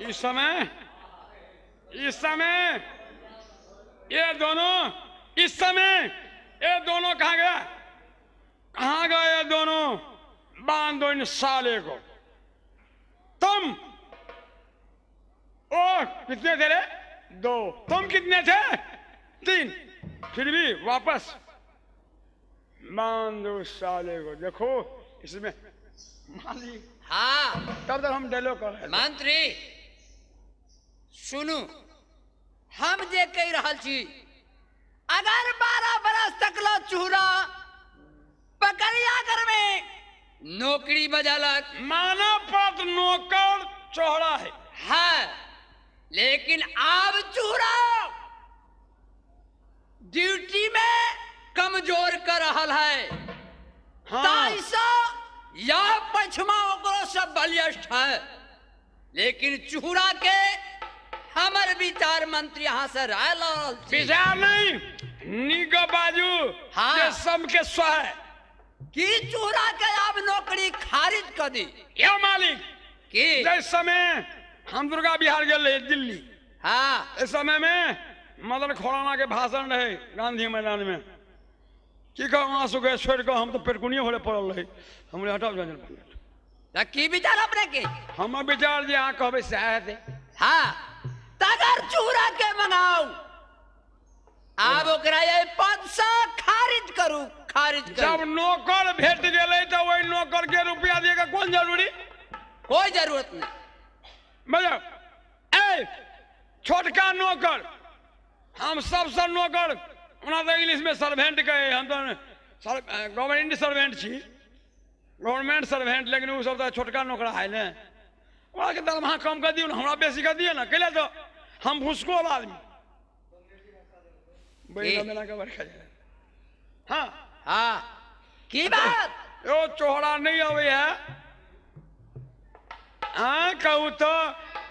इस समय, इस समय ये दोनों, इस समय ये दोनों कहाँ गया? कहाँ गए ये दोनों? बांध दो इन साले को। तुम ओ कितने थे रे? दो। तुम कितने थे? तीन। फिर भी वापस बांध दो साले को। देखो इसमें मालिक। हाँ, तब तक हम डायलॉग कर रहे हैं। मंत्री सुनू, हम जे कह रहल छी, अगर 12 बरस तक लो चूरा पकड़िया कर में नौकरी बजालक, माना पद नौकर चौड़ा है। है, लेकिन अब चूरा ड्यूटी में कमजोर कर रहल है। हाँ। या पछमा ओकरो सब बलिष्ठ है, लेकिन चूरा के हमर विचार मंत्री यहाँ से राय लड़। विचार नहीं, निग बाजू। हाँ। ये सबके स्व है कि चूरा के अब नौकरी खारिज कर दी। यो मालिक की जिस समय हम दुर्गा बिहार गए दिल्ली, हाँ, इस समय में मदन खोराना के भाषण रहे गांधी मैदान में। की कहू आंसू के छोड़ के हम तो पेटकुनिये होले पड़ल रही। हमरे हटाओ जंजल पंडित। की विचार अपने के? हमर विचार जे अहाँ कहबै सएह हेतै। हाँ, तगर चूरा के मंगाऊ, आब ओकरा ये पद से खारिज करू, खारिज करू। जब नौकर भेट गेलै तऽ ओहि नौकर के रुपया दिए के कोन जरूरी? कोई जरूरत नहीं। मतलब ए छोटका नौकर, हम सबसे नौकर, ओना तऽ इंग्लिश में सर्वेंट कहे, हम तऽ गवर्नमेंट सर्वेंट छी, गवर्नमेंट सर्वेंट, लेकिन ओ सब तऽ छोटका नौकरा है ने। ओकरा के दरमाहा कम कर दियौ ने, हमरा बेसी कर दियौ ने, कैले तऽ हम भुसकोल आदमी। हाँ हाँ, की बात? यो चोहरा नहीं आवे है। हाँ कहू तो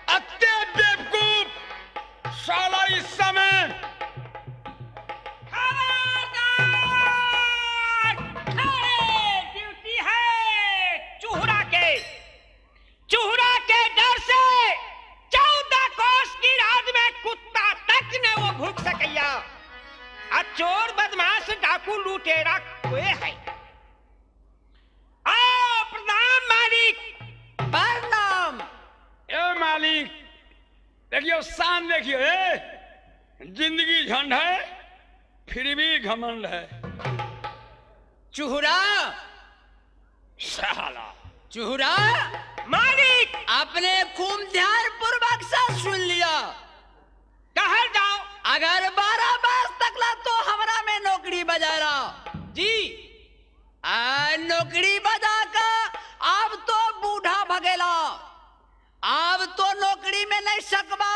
अत्ते बेवकूफ साला इस समय। ड्यूटी है चूहरा के, चूहरा के डर से 14 कोस की रात में कुत्ता तक न वो भूख सकैया। आ चोर बदमाश डाकू लुटेरा कोई है। आओ प्रणाम मालिक। प्रणाम। ए मालिक देखियो, शान देखियो, ए जिंदगी झंड है फिर भी घमंड है। चूहरा साला चूहरा मालिक अपने खूब ध्यान पूर्वक से सुन लिया। कहा जाओ? अगर 12 बरस तक ला तो हमरा में नौकरी बजा रहा जी, आ नौकरी बजा का अब तो बूढ़ा भगेला, अब तो नौकरी में नहीं सकबा,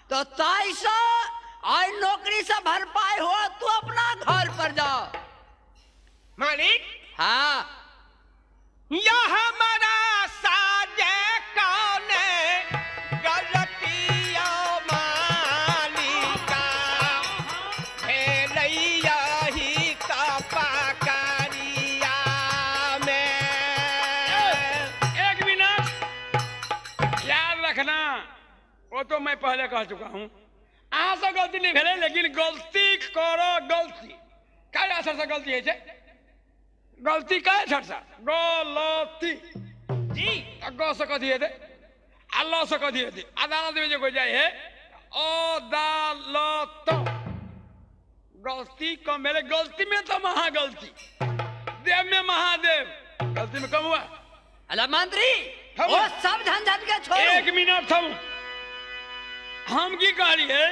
तो ताइसा आज नौकरी से भरपाई हो तू अपना घर पर जा। मालिक हाँ, यह हमारा साजे कौन गलतिया मालिका भेलैया ही तपाकारिया में। एक मिनट याद रखना, वो तो मैं पहले कह चुका हूं। अहाँ से गलती नहीं भेलै, लेकिन गलती करो। गलती काय असर से गलती है? गलती काय अक्षर से? गलती जी। ग से कथी हेतै आ ल से कथी हेतै? अदालत में जे कोई जाइ है अदालत। गलती कम भेलै, गलती में तो महा गलती, देव में महादेव, गलती में कम हुआ। अला मंत्री वो सब झंझट के छोड़ो। एक मिनट थम, हम की कहलिए?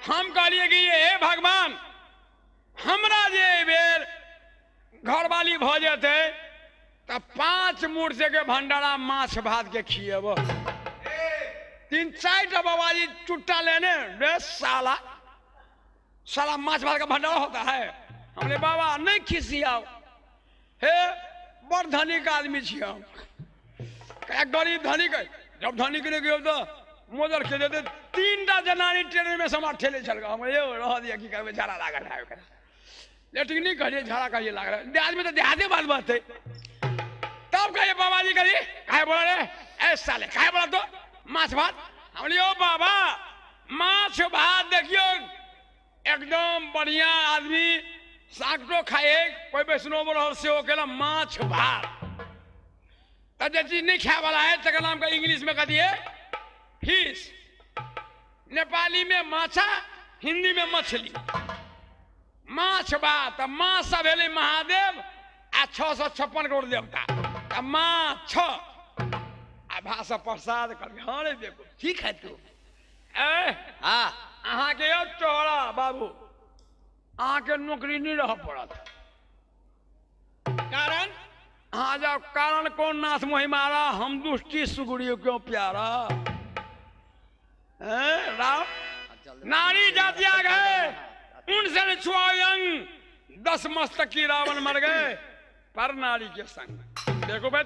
हम कहलिए कि हे भगवान, हमरा जे बेर घरवाली भ जेतै तऽ 5 मूर्ति के भंडारा माछ भात के खिएब। 3-4 टा बाबाजी चुट्टा लेने रे साला साला माछ भात का भंडारा होता है। हमने बाबा नहीं खिसियाओ, हे बड़ धनिक आदमी छी हम, गरीब धनिक। जब धनिक नहीं गयो तो मोदर के देते 3 टा जनानी ट्रेन में समार ठेले छल। हम ये रह दिया की कहबै झाड़ा लागल है ओकरा, लेटिंग नहीं कहिए झाड़ा कहिए लागल है। देहात में तो देहाते बात बात है। तब कहिए बाबा जी कहिए काहे बोला रे ए साले, काहे बोला तो माछ भात। हम लियो बाबा माछ भात देखियो एकदम बढ़िया आदमी सागटो खाए कोई वैष्णव रहल सेहो केला माछ भात। त जे चीज नहीं खाए वाला है तकर नाम का इंग्लिश में कह दिए फिश, नेपाली में माछा, हिंदी में मछली। माछ भात माछ सब भेलै महादेव आ 656 करोड़ देवता त माछ आ भाषा प्रसाद कर। हाँ रे देखो ठीक है तू ए हाँ अहाँके यौ चौड़ा बाबू अहाँके नौकरी नहीं रह पड़त। कारण हाँ जाओ कारण कौन नाथ मोहि मारा हम दुष्टि सुगुड़ियो क्यों प्यारा। राम नारी जातिया गए उनसे न छुआ अंग 10 मस्तक की रावण मर गए पर नारी के संग। देखो भाई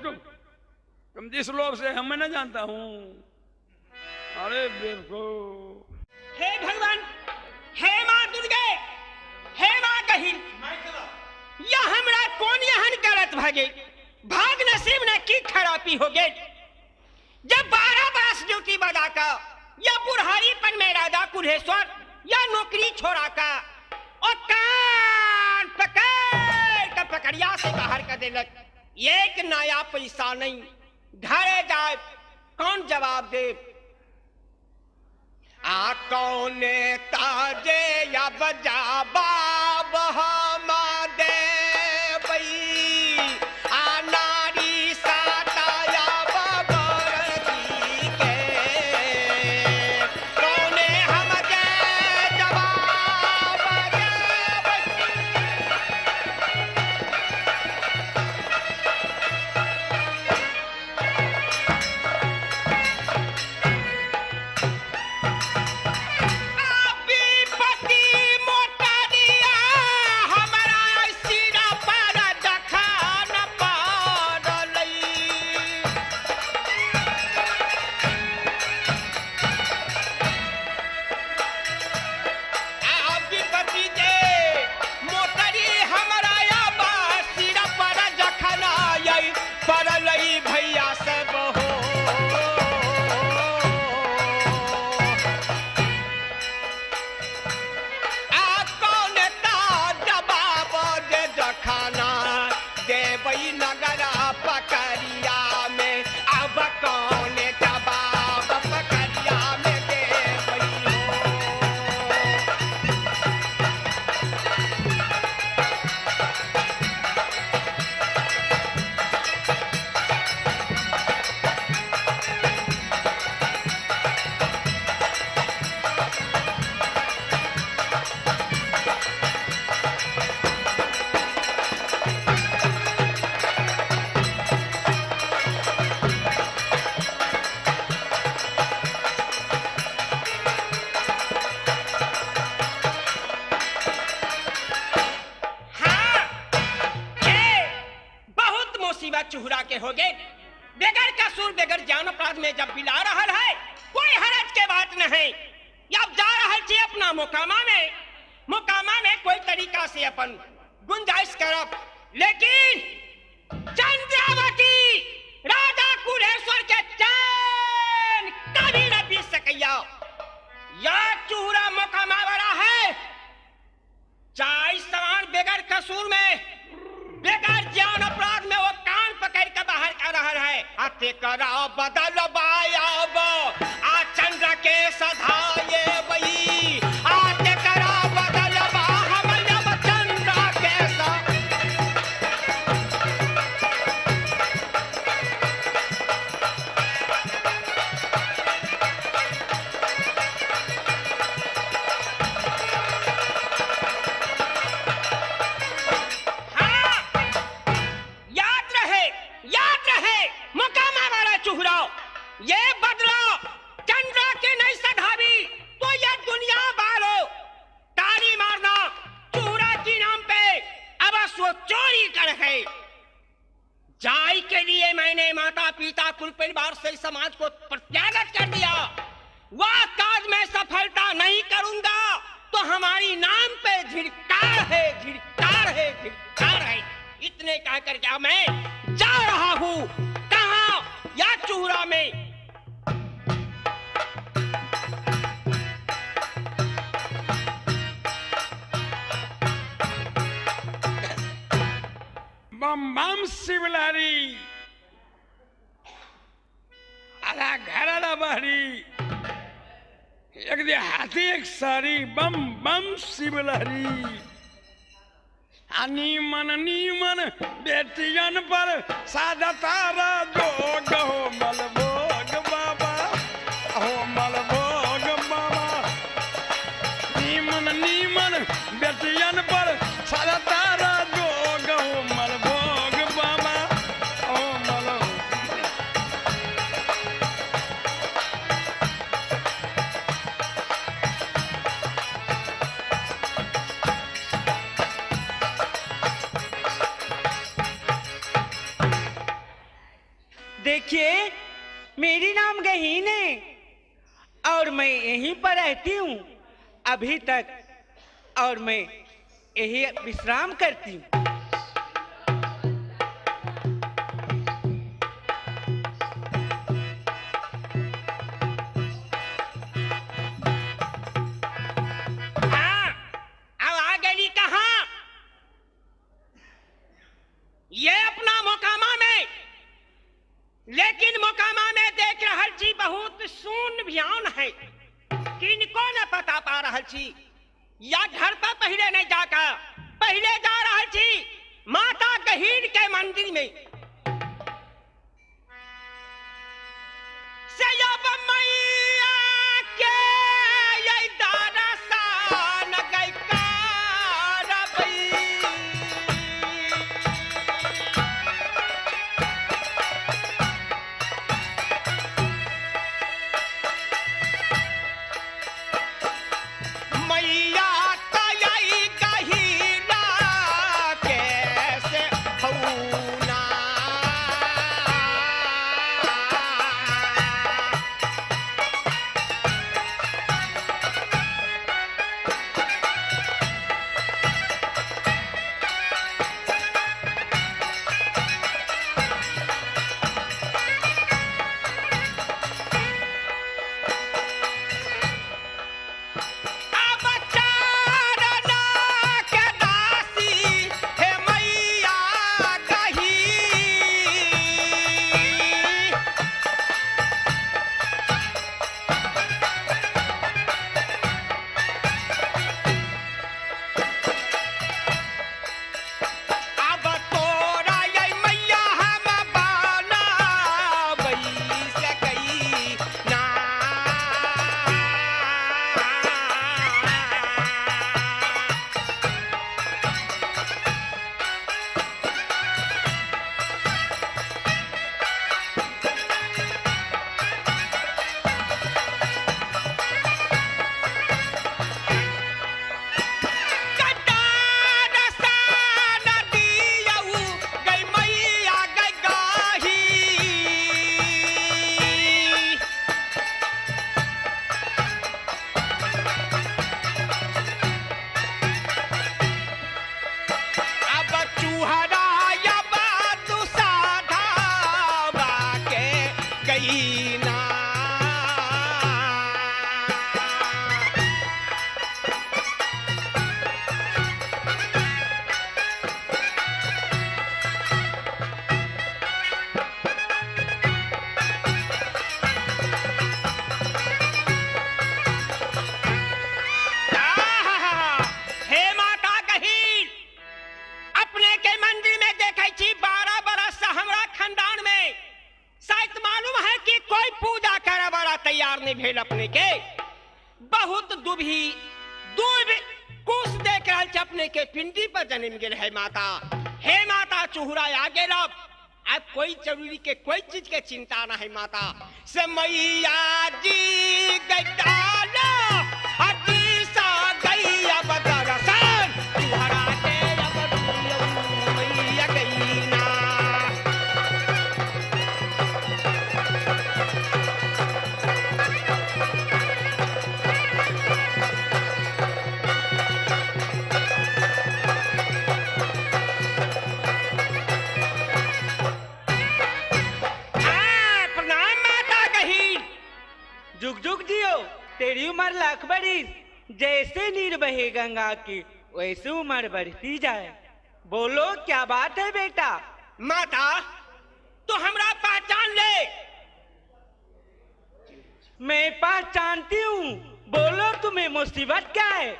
तुम जिस लोभ से हमें न जानता हूँ। अरे बेवकूफ। हे भगवान, हे माँ दुर्गे, हे माँ कहिन यह हमरा कौन यहन गलत भगे भाग नसीब ने की खराबी हो गई। जब 12 बरस ड्यूटी बजा का या बुढ़ारीपन में राजा कुलेश्वर या नौकरी छोड़ा का और कान पकड़ का पकड़िया से बाहर कर देलक। एक नया पैसा नहीं, घरे जाए कौन जवाब दे। आ कौने ताजे या बजा बाब हम देबई आ नारी साताया बाबरजी के कौने हम दे जवाब देबई। पति मोटरिया हमारा सिरा पर दखन पड़लै। विपति जे मोटरी हमारा सिरा पर जखन आई पड़लै भैया सब हो। आ कौन ता जवाब दे जखाना देबई नगरा पकड़िया में। अब कौन जवाब पकड़िया में देबई हो। हाँ, ये बहुत मुसीबत चुहरा के हो गए। बगैर कसूर बगैर जान अपराध में जब बिला रहा है कोई हरज के बात नहीं। अब जा रहा छी अपना मुकामा में, मुकामा में कोई तरीका से अपन गुंजाइश करब, लेकिन चंद्रावती राजा कुलेश्वर के चैन कभी न बीत सकैया। या चूरा मुकामा वाला है 40 सवान बगैर कसूर में बगैर जान अपराध में वो कान पकड़ के बाहर कर रहा है। आते करा बदल बायाब आ चंद्र के सधाये बई आते करा बदल बा हम अब चंद्र के सा। हाँ, याद रहे, याद रहे मुकामा वाला चुहरा ये बदला चंद्रा के नहीं सधावी तो ये दुनिया वालो ताली मारना चुहरा की नाम पे अवश्य वो चोरी कर है। जाई के लिए मैंने माता पिता कुल परिवार से समाज को प्रत्यागत कर दिया। वह काज में सफलता नहीं करूंगा तो हमारी नाम पे झिड़कार है, झिड़कार है, झिड़कार है। इतने कह कर क्या मैं जा रहा हूं कहां या चूरा में। बम बम शिवलहरी आधा घर आधा बहरी, एक दे हाथी एक सारी, बम बम शिवलहरी। नीमन नीमन बेटियन पर सादा तारा जोग हो मलभोग बाबा, हो मलभोग बाबा। नीमन नीमन बेटियन पर सादा तारा जोग हो मलभोग बाबा, हो मल। देखिए, मेरी नाम गहीन है और मैं यहीं पर रहती हूँ अभी तक, और मैं यही विश्राम करती हूँ। हाँ, अब आ गई कहाँ? ये अपना मोकामा में, लेकिन मोकामा में देख रहल छी बहुत सुन भियान है, किनको न पता पा रहल छी। या घर पर पहले नहीं जाकर पहले जा रहल छी माता गहीर के मंदिर में। से अब मैया के ये दरसान गई कारबई। मैया तई गहीरा कैसे हौना। अब चारना के दासी हे मैया गही। अब तोरा ये मैया हम बनाबई सकई ना। कटार सा नदियऊ गई मैया गई गाही। अब चूहरा अब दुसाधा के गई ना। आहा! हे माता गहीर, अपने के मंदिर में देखे छी 12 बरस से हमरा खानदान में शायद मालूम है कि कोई पूजा करे वाला तैयार नहीं भेल। अपने के बहुत दुभी दुब कुछ देख रहल छी, अपने के पिंडी पर जन्म गेल है माता। हे माता चूहरा आ गेल, अब कोई जरूरी के कोई चीज के चिंता ना है माता। से मैया जी गदाना अजी सा गैया बदरसन चूहरा के अब मैया गई ना। हाँ, प्रणाम माता गहीर। जुग जुग जियो, तेरी उम्र लाख बरिस, जैसे नीर बहे गंगा की वैसे उम्र बढ़ती जाए। बोलो क्या बात है बेटा? माता तो हमरा पहचान ले। मैं पहचानती हूँ, बोलो तुम्हें मुसीबत क्या है?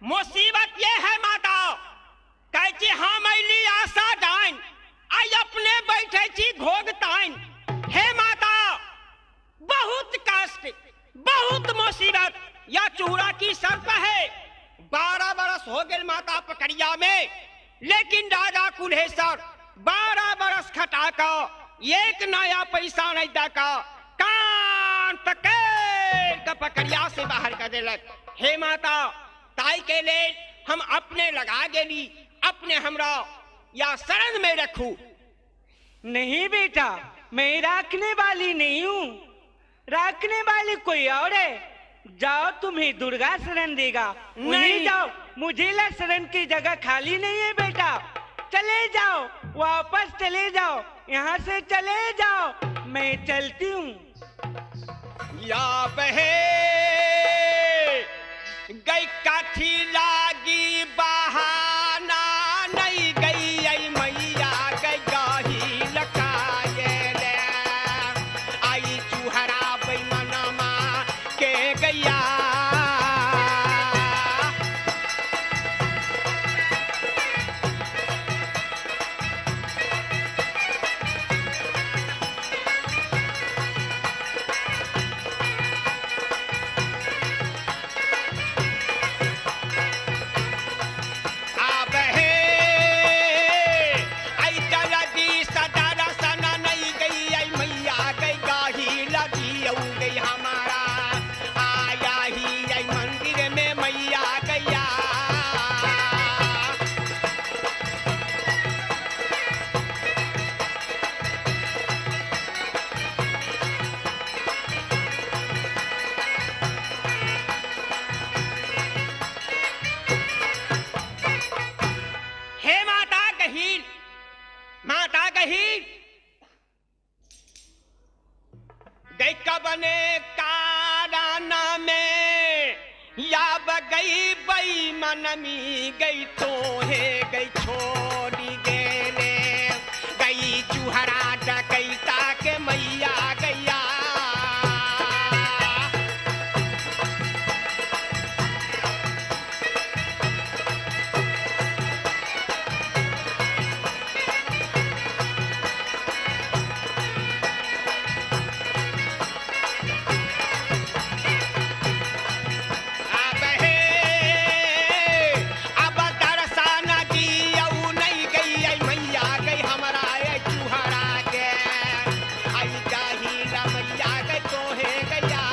मुसीबत ये है माता, कहै हम अली आशा डाइन आई अपने बैठे छी घोग ताइन। हे माता बहुत कष्ट बहुत मुसीबत या चूड़ा की सर पर है। 12 बरस हो गए माता पकड़िया में, लेकिन राजा कुल्हेश्वर 12 बरस खटा का एक नया पैसा नहीं दका कान पकड़ के पकड़िया से बाहर कर देलक। हे माता ताई के लेल हम अपने लगा गेली, अपने हमरा या शरण में रखू। नहीं बेटा, मैं रखने वाली नहीं हूँ, रखने वाली कोई और है। जाओ तुम्हें दुर्गा शरण देगा। नहीं जाओ, मुझे ला शरण की जगह खाली नहीं है बेटा। चले जाओ, वापस चले जाओ, यहाँ से चले जाओ, मैं चलती हूँ। या बहे गई काठी लागी बहाना नहीं गई आई मैया गई गाही लकाये ले आई चूहरा बेईमानमा के गैया। अब हे आई दलदी सदारा सना नहीं गई आई मैया गई गाही लगी औ गई हमारा आया ही आई मंदिर में मैया गैया। हे माता गहीर, माता गहीर गई कबने काराना में या गई बई मनमी गई तो हे गई छोड़ी गेले गई चूहरा डकैता के मैया गैया। अब हे अब दरसा नदी औ नहीं गई आई मैया गई हमरा आई चूहरा के आई गाही ला मैया गई तोहे गैया।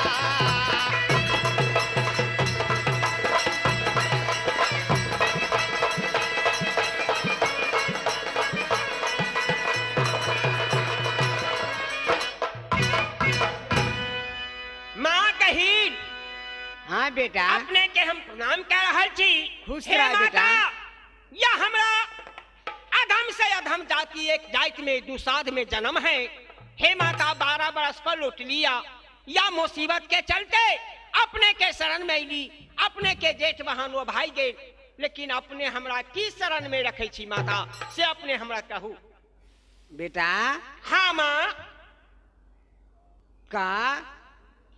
माँ कही हाँ बेटा, अपने के हम प्रणाम कर रहल छी। खुश हे रह माता, बेटा। या हमरा अधम से अधम जाति एक जाति में दुसाध में जन्म है। हे माता 12 बरस पर लुट लिया या मुसीबत के चलते अपने के शरण में अली, अपने के जेठ बहन वो भाई गए, लेकिन अपने हमरा की शरण में रखे छी माता से अपने हमरा कहू। बेटा हाँ माँ। का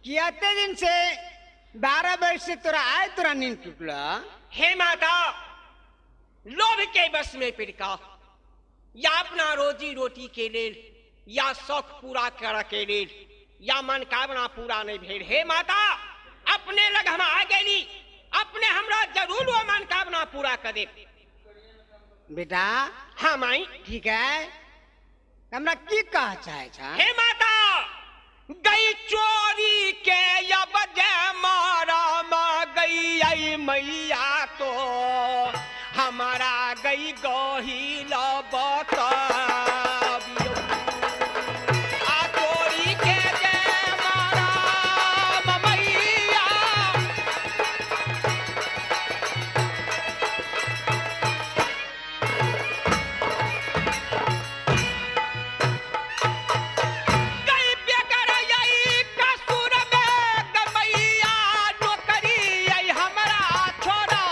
कियाते दिन से 12 वर्ष से तोरा आए तोरा नींद टूटला? हे माता लोभ के बस में पिरका या अपना रोजी रोटी के लेल या शौक पूरा कर के लेल या मनकामना पूरा नहीं भेल। हे माता अपने लग हम आ गेली, अपने हमरा जरूर वो मनकामना पूरा कर दे। बेटा हाँ माई। ठीक है, हमरा की कह चाहे छा? हे माता गई चोरी के या बजे मारा मा गई आई मैया तो हमारा गई गही बताबियो। आ चोरी के जे मारा मैया गई बेकर आई कसूर में गमैया नौकरी आई हमरा छोड़ा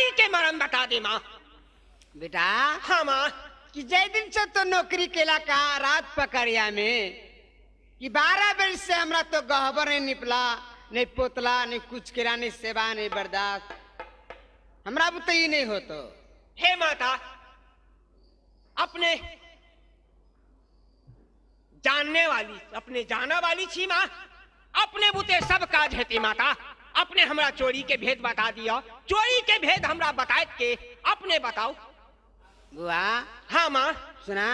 चोरी के मरम बता दे माँ। बेटा। हाँ माँ। कि जय दिन से तो नौकरी केला का रात पकड़िया में कि 12 बरस से हमरा तो गहबर नहीं निपला, नहीं पोतला, नहीं कुछ केला, नहीं सेवा, नहीं बर्दाश्त, हमरा तो ये नहीं होतो। हे माता, अपने जानने वाली, अपने जाना वाली छी माँ, अपने बुते सब काज हेते माता। अपने हमरा चोरी के भेद बता दिया, चोरी के भेद हमरा बताए के अपने बताओ। बुआ। हाँ माँ। सुना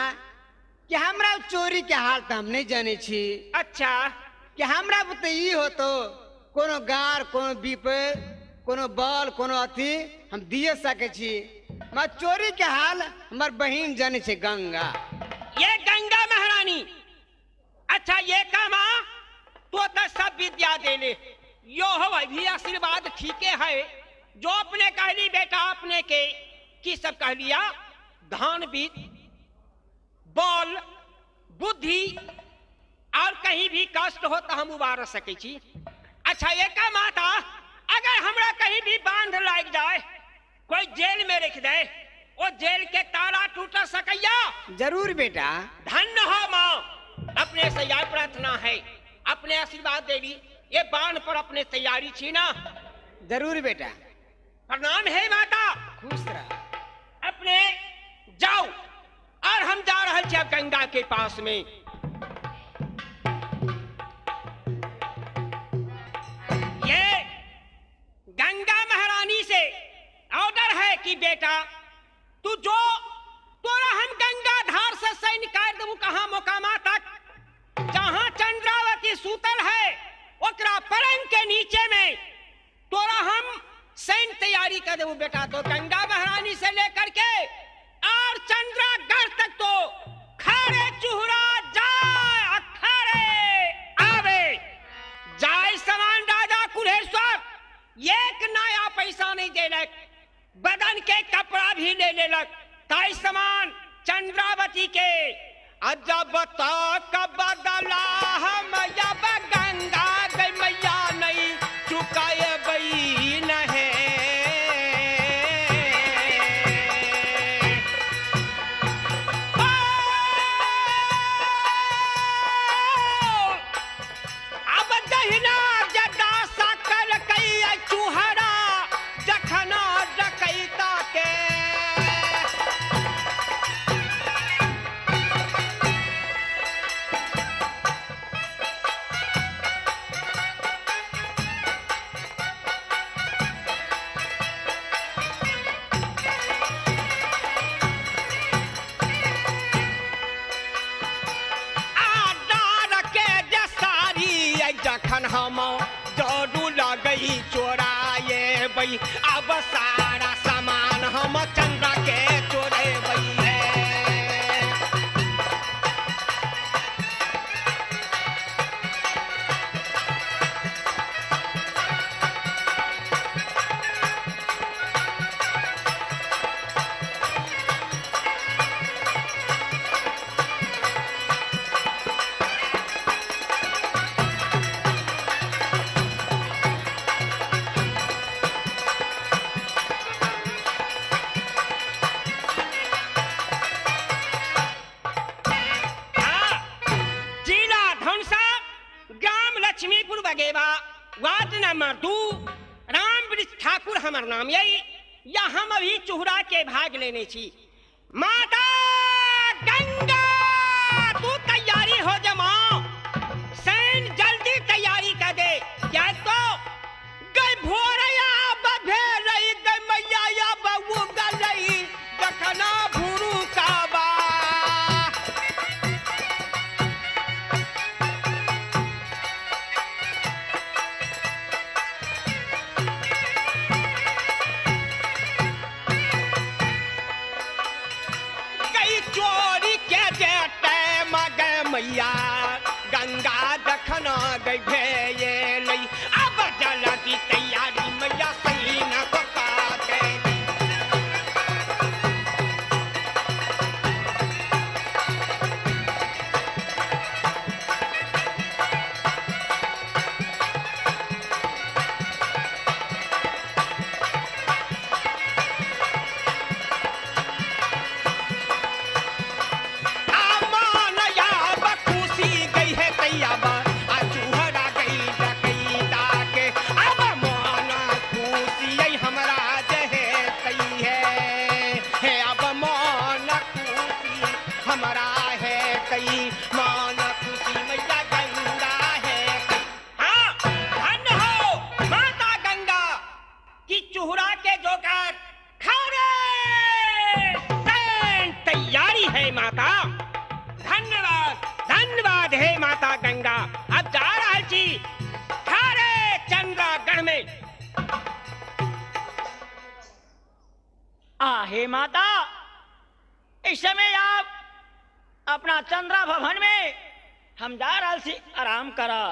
कि हमरा चोरी के हाल तो हम नहीं जाने छी। अच्छा। कि हमरा बुते ई होतो कोनो गार, कोनो बीप, कोनो बल, कोनो अथी हम दिए सके छी। मगर चोरी के हाल हमर बहिन जाने छे गंगा। ये गंगा महारानी। अच्छा ये का माँ, तो सब विद्या दे ले, यो हो भी आशीर्वाद ठीके है जो अपने कहली बेटा अपने के की सब कह लिया, धान बीज, बल, बुद्धि और कहीं भी कष्ट हो तो हम उबार सके छी। अच्छा ये का माता, अगर हमरा कहीं भी बांध लाग जाए, कोई जेल में रख दे, वो जेल के ताला टूट सकैया? जरूर बेटा। धन्य हो माँ, अपने से यह प्रार्थना है, अपने आशीर्वाद देवी, ये बांध पर अपने तैयारी छी ना? जरूर बेटा। प्रणाम है माता। खुश रह। अपने जाओ और हम जा रहे हैं अब गंगा के पास में। ये गंगा महारानी से ऑर्डर है कि बेटा तू जो तोरा हम गंगा धार से सैन्य कर देबू कहाँ मोकामा तक, जहां चंद्रावती सूतल है ओकरा पलंग के नीचे में तोरा हम सैन्य तैयारी कर देबू बेटा। तो गंगा महारानी से लेकर के और चंद्रागढ़ तक तो खारे चूहरा जाए खारे आवे जाए समान राजा कुलेश्वर एक नया पैसा नहीं देलक, बदन के कपड़ा भी ले लेलक। ताई समान चंद्रावती के अजब तक बदला हम जब गंगा गई मैया नहीं चुकाए बई नहीं। अब दहिना जदा सकल कई चूहरा जखना डकैता के। जखन हम दौड़ू लगई चोराए बई, अब सारा सामान हम चंद्रा के चोरेबई। लक्ष्मीपुर बगेवा, वार्ड नंबर 2, राम वृक्ष ठाकुर हमर नाम यही, या हम अभी चूहरा के भाग लेने छी। माता गंगा तू तैयारी हो जमा, सैन जल्दी तैयारी कर दे, क्या तो गई भोरया बभेलई गई मैया या बबू गलई दखना भूरू काबा। मैया गंगा दखना गई भेलई, अब जल्दी तैयारी मैया सही न पका दे। हे माता, इस समय आप अपना चंद्रा भवन में हम जा रहा छी आराम करा।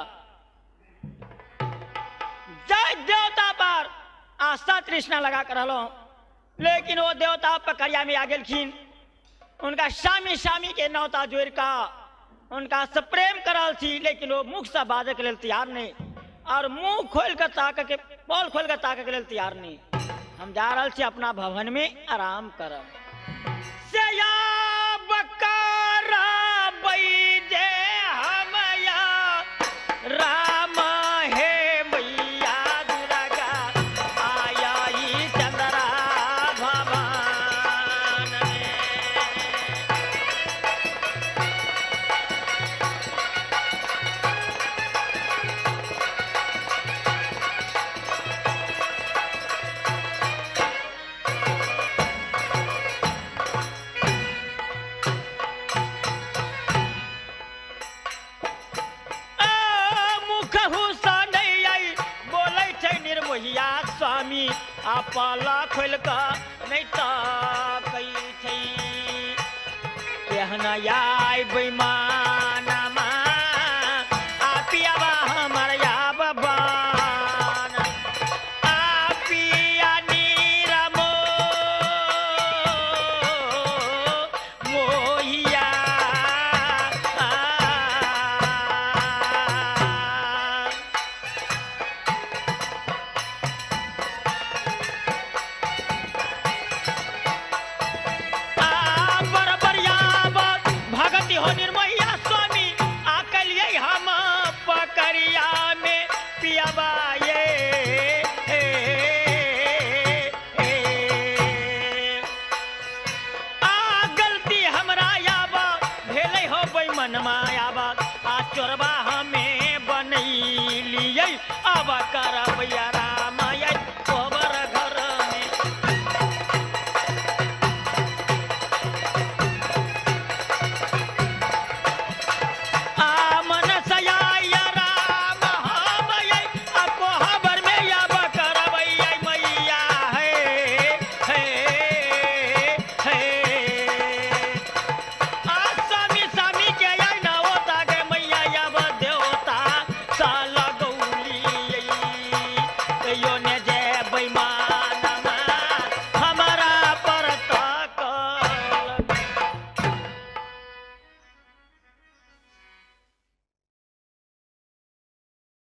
जय देवता पर आस्था तृष्णा लगा कर रहलो, लेकिन वो देवता पकड़िया में आ गेलखिन। उनका सामी सामी के नौता जोड़ का उनका से प्रेम करल थी, लेकिन वो मुख से बाजे के लिए तैयार नहीं और मुंह खोल कर ताक के पोल खोल कर ताक के लिए तैयार नहीं। हम जा रहा छी अपना भवन में आराम करब। राम हे मैया दुर्गा आया ई चंद्रा भवन में। मुख हुसा नहीं आई बोलै छै निर्मोहिया स्वामी, आ पाला खोल कऽ नहीं ताकै छै। एहन आइ बेईमानमा आ पियाबा हमर आब बान, आ पिया नीरमो मोहिया। आ बरबरिया भगति हो निर्मोहिया स्वामी, आ कलियै हम पकड़िया में पियाबा ये हे, हे। आ गलती हमरा आबा भेलै हो बेईमनमा आबा, आ चोरबा